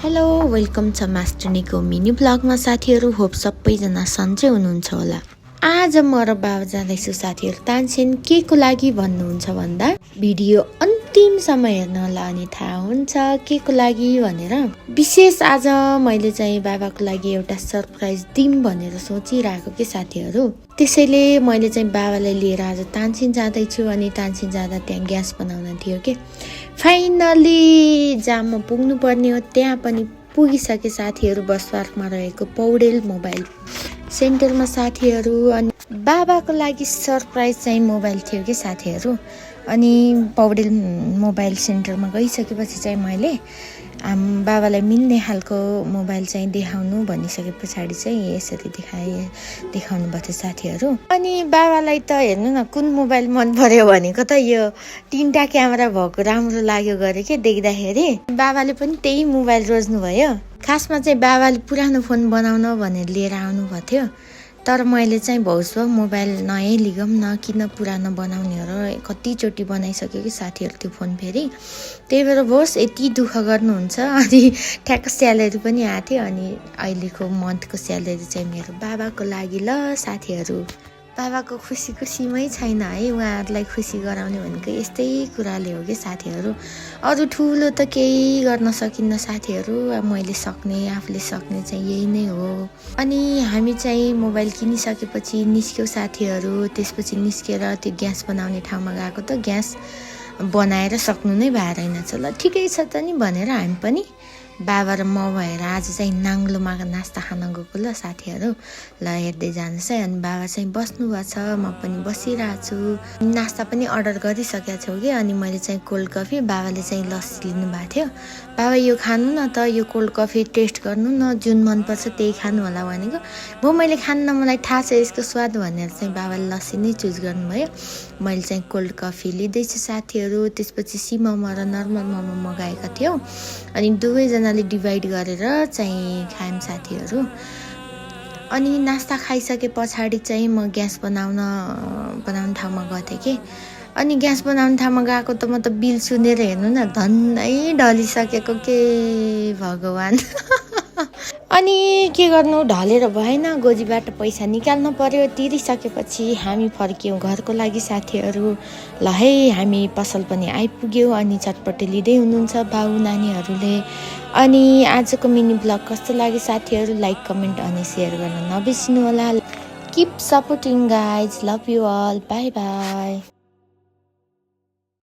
Hello welcome छ मास्टरनीको mini ब्लगमा साथीहरू। Hope सबैजना सन्चै हुनुहुन्छ होला। आज म र बाबा जाँदैछु साथीहरू तानसेन। के को लागि भन्नुहुन्छ भन्दा भिडियो अन्तिमसम्म हेर्न होला अनि थाहा हुन्छ के को लागि भनेर। विशेष आज मैले चाहिँ बाबाको लागि एउटा सरप्राइज दिम भनेर सोचिरहेको के साथीहरू। त्यसैले मैले चाहिँ बाबालाई लिएर आज तानसेन जाँदैछु अनि तानसेन जाँदा त्यहाँ ग्यास बनाउन थियो के। फाइनली जहाँ म पुग्नु पर्ने हो त्यहाँ पनि पुगिसके साथीहरू। बस पार्कमा रहेको पौडेल मोबाइल सेन्टरमा साथीहरू। अनि बाबाको लागि सरप्राइज चाहिँ मोबाइल थियो कि साथीहरू। अनि पौडेल मोबाइल सेन्टरमा गइसकेपछि चाहिँ मैले बाबालाई मिल्ने खालको मोबाइल चाहिँ देखाउनु भनिसके पछाडि चाहिँ यसरी देखाउनु भएको थियो साथीहरू। अनि बाबालाई त हेर्नु न कुन मोबाइल मन पर्यो भनेको त यो 3टा क्यामेरा भएको राम्रो लाग्यो गरे के देख्दाखेरि। बाबाले पनि त्यही मोबाइल रोज्नु भयो। खासमा चाहिँ बाबाले पुरानो फोन बनाउन भनेर लिएर आउनु भएको थियो। तर मैले चाहिँ भौस मोबाइल नयाँ लिगौँ न किन पुरानो बनाउनेहरू कतिचोटि बनाइसक्यो कि साथीहरू त्यो फोन फेरि। त्यही भएर भोस यति दुःख गर्नुहुन्छ। अनि ठ्याक्क स्यालेरी पनि आएको थियो। अनि अहिलेको मन्थको स्यालेरी चाहिँ मेरो बाबाको लागि ल साथीहरू। बाबाको खुसीमै छैन है। उहाँहरूलाई खुसी गराउने भनेको यस्तै कुराले हो कि साथीहरू। अरू ठुलो त केही गर्न सकिन्न साथीहरू। मैले सक्ने आफूले सक्ने चाहिँ यही नै हो। अनि हामी चाहिँ मोबाइल किनिसकेपछि निस्क्यौँ साथीहरू। त्यसपछि निस्केर त्यो ग्यास बनाउने ठाउँमा गएको त ग्यास बनाएर सक्नु नै भएर रहेनछ। ल ठिकै छ त नि भनेर हामी पनि बाबा र म भएर आज चाहिँ नाङ्लोमा नास्ता खान गएको ल साथीहरू। ल हेर्दै जानुहोस् है। अनि बाबा चाहिँ बस्नु भएको छ, म पनि बसिरहेको छु। नास्ता पनि अर्डर गरिसकेको छु कि। अनि मैले चाहिँ कोल्ड कफी, बाबाले चाहिँ लस्सी लिनु भएको थियो। बाबा यो खानु न त, यो कोल्ड कफी टेस्ट गर्नु न, जुन मनपर्छ त्यही खानु होला भनेको। मैले खान्न, मलाई थाहा छ यसको स्वाद भनेर चाहिँ बाबाले लस्सी नै चुज गर्नुभयो। मैले चाहिँ कोल्ड कफी लिँदैछु साथीहरू। त्यसपछि मोमो र नर्मल मोमो मगाएका थियौँ। अनि दुवैजनाले डिभाइड गरेर चाहिँ खायौँ साथीहरू। अनि नास्ता खाइसके पछाडि चाहिँ म ग्यास बनाउने ठाउँमा गएको थिएँ कि। अनि ग्यास बनाउने ठाउँमा गएको त म त बिल सुनेर हेर्नु न धन्नै ढलिसकेको के भगवान्। अनि के गर्नु, ढलेर भएन। गोजीबाट पैसा निकाल्नु पर्यो। तिरिसकेपछि हामी फर्क्यौँ घरको लागि साथीहरू। ल है हामी पसल पनि आइपुग्यौँ। अनि चटपटे लिँदै हुनुहुन्छ बाउ नानीहरूले। अनि आजको मिनी ब्लग कस्तो लाग्यो साथीहरू, लाइक कमेन्ट अनि सेयर गर्न नबिर्सिनु होला। Keep supporting guys, love you all, bye by.